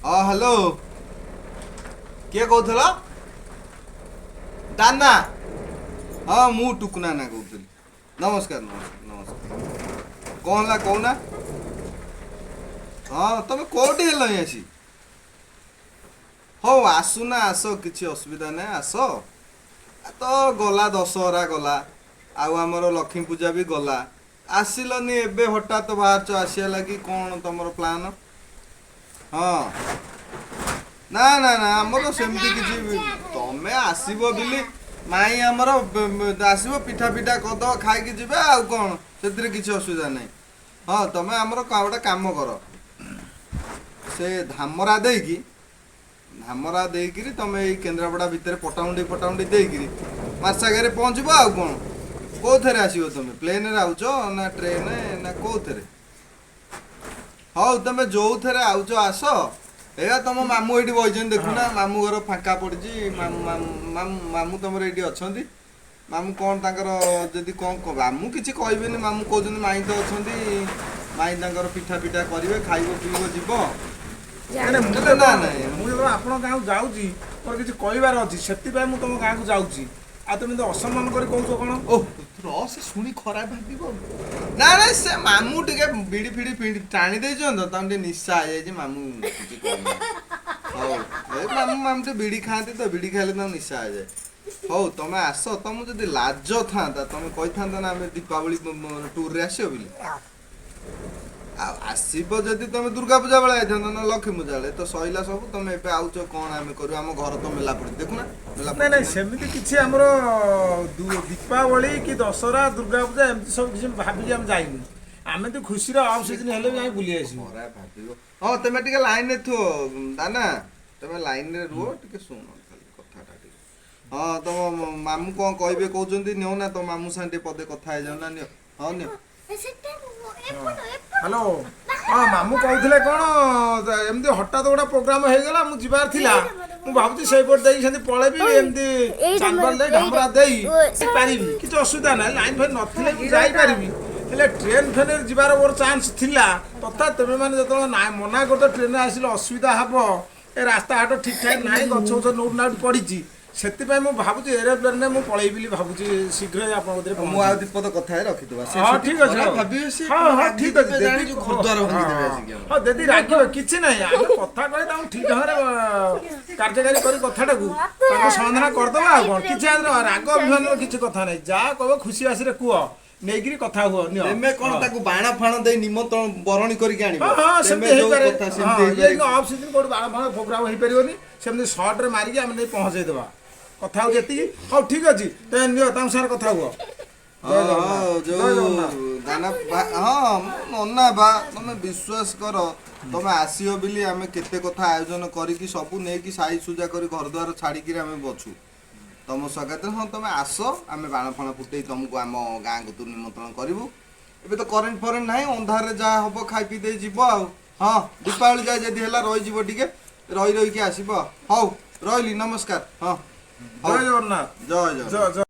ହଁ, ହ୍ୟାଲୋ, କିଏ କହୁଥିଲ? ଦାନା? ହଁ, ମୁଁ ଟୁକୁନାନା କହୁଥିଲି। ନମସ୍କାର, ନମସ୍କାର, ନମସ୍କାର। କ'ଣ ହେଲା କହୁନା? ହଁ, ତମେ କୋଉଠି ହେଲଣି ଆସି? ହଉ, ଆସୁନା, ଆସ, କିଛି ଅସୁବିଧା ନାହିଁ, ଆସ। ତ ଗଲା ଦଶହରା ଗଲା, ଆଉ ଆମର ଲକ୍ଷ୍ମୀ ପୂଜା ବି ଗଲା, ଆସିଲନି। ଏବେ ହଠାତ୍ ବାହାରୁଛ ଆସିବା ଲାଗି, କ'ଣ ତମର ପ୍ଲାନ୍? ହଁ, ନା ନା ନା, ଆମର ସେମିତି କିଛି, ତମେ ଆସିବ ବୋଲି ମାଇଁ ଆମର ଆସିବ, ପିଠା ପିଠା କରିଦବ, ଖାଇକି ଯିବେ, ଆଉ କ'ଣ? ସେଥିରେ କିଛି ଅସୁବିଧା ନାହିଁ। ହଁ, ତମେ ଆମର ଗୋଟେ କାମ କର, ସେ ଧାମରା ଦେଇକି, ଧାମରା ଦେଇକିରି ତମେ ଏଇ କେନ୍ଦ୍ରାପଡ଼ା ଭିତରେ ପଟାମୁଣ୍ଡି ପଟାମୁଣ୍ଡି ଦେଇକିରି ମାର୍ଶାଘାଇରେ ପହଞ୍ଚିବ, ଆଉ କ'ଣ? କୋଉଥିରେ ଆସିବ ତମେ? ପ୍ଲେନରେ ଆଉଛ ନା ଟ୍ରେନ ନା କୋଉଥିରେ? ହଉ, ତମେ ଯୋଉଥିରେ ଆଉଛ ଆସ। ଏଇଆ ତମ ମାମୁଁ ଏଇଠି ବଇଛନ୍ତି, ଦେଖୁନା, ମାମୁଁ ଘର ଫାଙ୍କା ପଡ଼ିଛି। ମାମୁଁ, ମାମୁଁ, ମାମୁଁ ତମର ଏଇଠି ଅଛନ୍ତି। ମାମୁଁ କ'ଣ ତାଙ୍କର ଯଦି କ'ଣ, ମାମୁଁ କିଛି କହିବେନି। ମାମୁଁ କହୁଛନ୍ତି ମାଇଁ ତ ଅଛନ୍ତି, ମାଇଁ ତାଙ୍କର ପିଠା ପିଠା କରିବେ, ଖାଇବ ପିଇବ ଯିବ। ନାଇଁ ନାଇଁ, ମୁଁ ନା ନାଇଁ, ମୁଁ ଯେତେବେଳେ ଆପଣଙ୍କ ଗାଁକୁ ଯାଉଛି, ମୋର କିଛି କହିବାର ଅଛି, ସେଥିପାଇଁ ମୁଁ ତମ ଗାଁକୁ ଯାଉଛି। ଆଉ ତୁମେ ତ ଅସମ୍ମାନ କରି କହୁଛ କ'ଣ? ଓ ର, ସେ ଶୁଣି ଖରାପ ଭାବିବ। ନା ନା, ସେ ମାମୁଁ ଟିକେ ବିଡ଼ି ଫିଡ଼ି ଫିଡ଼ି ଟାଣି ଦେଇଛନ୍ତି ତ, ତାଙ୍କୁ ଟିକେ ନିଶା ହେଇଯାଇଛି। ମାମୁଁ କିଛି କହୁନାହାନ୍ତି। ହଉ, ଏ ମାମୁଁ, ମାମୁଁ ଟିକେ ବିଡ଼ି ଖାଆନ୍ତି ତ, ବିଡ଼ି ଖାଇଲେ ତାଙ୍କୁ ନିଶା ହେଇଯାଏ। ହଉ, ତମେ ଆସ। ତମ ଯଦି ଲାଜ ଥାନ୍ତା, ତମେ କହିଥାନ୍ତ ନା ଆମେ ଦୀପାବଳି ଟୁରରେ ଆସିବ ବୋଲି? ଆଉ ଆସିବ ଯଦି ତମେ ଦୁର୍ଗା ପୂଜା ବେଳେ ଆଇଥାନ୍ତ ନା ଲକ୍ଷ୍ମୀ ପୂଜା ବେଳେ। ତ ସଇଲା ସବୁ, ତମେ ଏବେ ଆଉଛ, କ'ଣ ଆମେ କରିବୁ? ଆମ ଘର ତ ମେଲା ପଡ଼ିଛି, ଦେଖୁନା ମେଲା ନାଇଁ ନାଇଁ ପଡ଼ିଛି ନା। ସେମିତି କିଛି ଆମର ଦୀପାବଳି କି ଦଶହରା, ଦୁର୍ଗା ପୂଜା ଏମିତି ସବୁ କିଛି ଭାବିକି ଆମେ ଯାଇନୁ। ଆମେ ତ ଖୁସିରେ ଅଫ୍ ସେ ସିଜନ୍ ହେଲେ ବି ଆମେ ବୁଲି ଆସିବୁ। ଖରାପ ଭାବିବ। ହଁ, ତମେ ଟିକେ ଲାଇନରେ ଥିବ ଦାନା, ତମେ ଲାଇନରେ ରୁହ ଟିକେ, ଶୁଣ ଖାଲି କଥାଟା ଟିକେ। ହଁ, ତମ ମାମୁଁ କ'ଣ କହିବେ କହୁଛନ୍ତି, ନିଅ ନା, ତମ ମାମୁଁ ସାଙ୍ଗେ ଟିକେ ପଦେ କଥା ହେଇଯାଉ ନା, ନିଅ। ହଁ, ନିଅ। ହ୍ୟାଲୋ, ହଁ, ମାମୁଁ କହୁଥିଲେ କ'ଣ, ଏମିତି ହଠାତ୍ ଗୋଟେ ପ୍ରୋଗ୍ରାମ ହେଇଗଲା, ମୁଁ ଯିବାର ଥିଲା। ମୁଁ ଭାବୁଛି ସେଇପଟେ ଦେଇକି ସେମିତି ପଳେଇବି, ଏମିତି ଚାନ୍ଦବାଲି ଦେଇ, ଧାମରା ଦେଇ ପାରିବି, କିଛି ଅସୁବିଧା ନାହିଁ। ଲାଇନ୍ ଫାଇନ୍ ନଥିଲେ ମୁଁ ଯାଇପାରିବି, ହେଲେ ଟ୍ରେନ୍ ଫେନ୍ରେ ଯିବାର ମୋର ଚାନ୍ସ ଥିଲା। ତଥାପି ତୁମେ ମାନେ ଯେତେବେଳେ ନା ମନା କରୁଛ ଟ୍ରେନ୍ରେ ଆସିଲେ ଅସୁବିଧା ହେବ, ଏ ରାସ୍ତାଘାଟ ଠିକ୍ ଠାକ୍ ନାହିଁ, ଗଛ ଗଛ ନୋଟ୍ ନାଉଟ୍ ପଡ଼ିଛି, ସେଥିପାଇଁ ମୁଁ ଭାବୁଛି ଏରୋପ୍ଲେନ୍ରେ ମୁଁ ପଳେଇବି ବୋଲି ଭାବୁଛି। ଶୀଘ୍ର ଆପଣଙ୍କ କତିରେ ମୁଁ ଆଉ ପହଞ୍ଚିବି। ଦି ପଦ କଥା ହେଇ ରଖିଦେବା। ସେ ହଁ, ସେଠି ଠିକ ଅଛି। ଖରାପ ହଉ। ଭାବିବେ ସେ, ହଁ ହଁ, ରାଗି ଠିକ ଅଛି। ଯିବେ, ଯଦି ଜାଣିଛୁ, ଘରଦ୍ୱାର ଭାଙ୍ଗିଦେବେ ଆସିକି ଆମର। ହଁ, ଯଦି ରାଗିବ କିଛି ନାହିଁ, ଆମେ କଥା କହି ତାଙ୍କୁ ଠିକ ଢଙ୍ଗରେ କାର୍ଯ୍ୟକାରୀ କରି କଥାଟାକୁ ତାଙ୍କୁ ସମାଧାନ କରିଦେବା, ଆଉ କ'ଣ? କିଛି ଆଦ୍ର ରାଗ ଅଭିମାନର କିଛି କଥା ନାହିଁ। ଯାହା କହିବ ଖୁସି ବାସିରେ କୁହ, ନେଇକିରି କଥା ହୁଅ, ନିଅ। ତମେ କ'ଣ ତାକୁ ବାଣ ଫାଣ ଦେଇ ନିମନ୍ତ୍ରଣ ବରଣୀ କରିକି ଆଣିବ? ହଁ ହଁ, ତମେ ସେମିତି ଯୋଉ ହେଇପାରେ। କଥା ହଁ, ସେମିତି ହେଇପାରେ। ଅଫ୍ ସିଜନ୍ କୋଉଠି ବାଣ ଫାଣ ପ୍ରୋଗ୍ରାମ ହେଇପାରିବନି, ସେମିତି ସର୍ଟରେ ମାରିକି ଆମେ ନେଇ ପହଞ୍ଚେଇ ଦେବା। କଥା ହଉଛି ଏତିକି। ହଉ, ଠିକ ଅଛି, ତେବେ ନିଅ, ତାଙ୍କ ସାଙ୍ଗରେ କଥା ହୁଅ। ଜୟ ହଁ। ଜଗନ୍ନାଥ। ଜୟ ଯୋଉ ଜଗନ୍ନାଥ। ଦାନା, ହଁ, ନନା ବା, ତମେ ବିଶ୍ୱାସ କର, ତମେ ଆସିବ ବୋଲି ଆମେ କେତେ କଥା ଆୟୋଜନ କରିକି, ସବୁ ନେଇକି, ସାଇ ସୁଜା କରି, ଘର ଦ୍ୱାର ଛାଡ଼ିକିରି ଆମେ ବଛୁ ତମ ସକାଶେ। ହଁ, ତମେ ଆସ, ଆମେ ବାଣ ଫାଣ ଫୁଟେଇ ତମକୁ ଆମ ଗାଁକୁ ତୁ ନିମନ୍ତ୍ରଣ କରିବୁ। ଏବେ ତ କରେଣ୍ଟ ଫରେଣ୍ଟ ନାହିଁ, ଅନ୍ଧାରରେ ଯାହା ହବ ଖାଇ ପିଇ ଦେଇ ଯିବ। ଆଉ ହଁ, ଦୀପାବଳି ଯାଏ ଯଦି ହେଲା ରହିଯିବ, ଟିକେ ରହି ରହିକି ଆସିବ। ହଉ, ରହିଲି, ନମସ୍କାର। ହଁ, ହଉ। ଜୟ ଜଗନ୍ନାଥ। ଜୟ ଜଗନ୍ନାଥ। ଜୟ ଜୟ।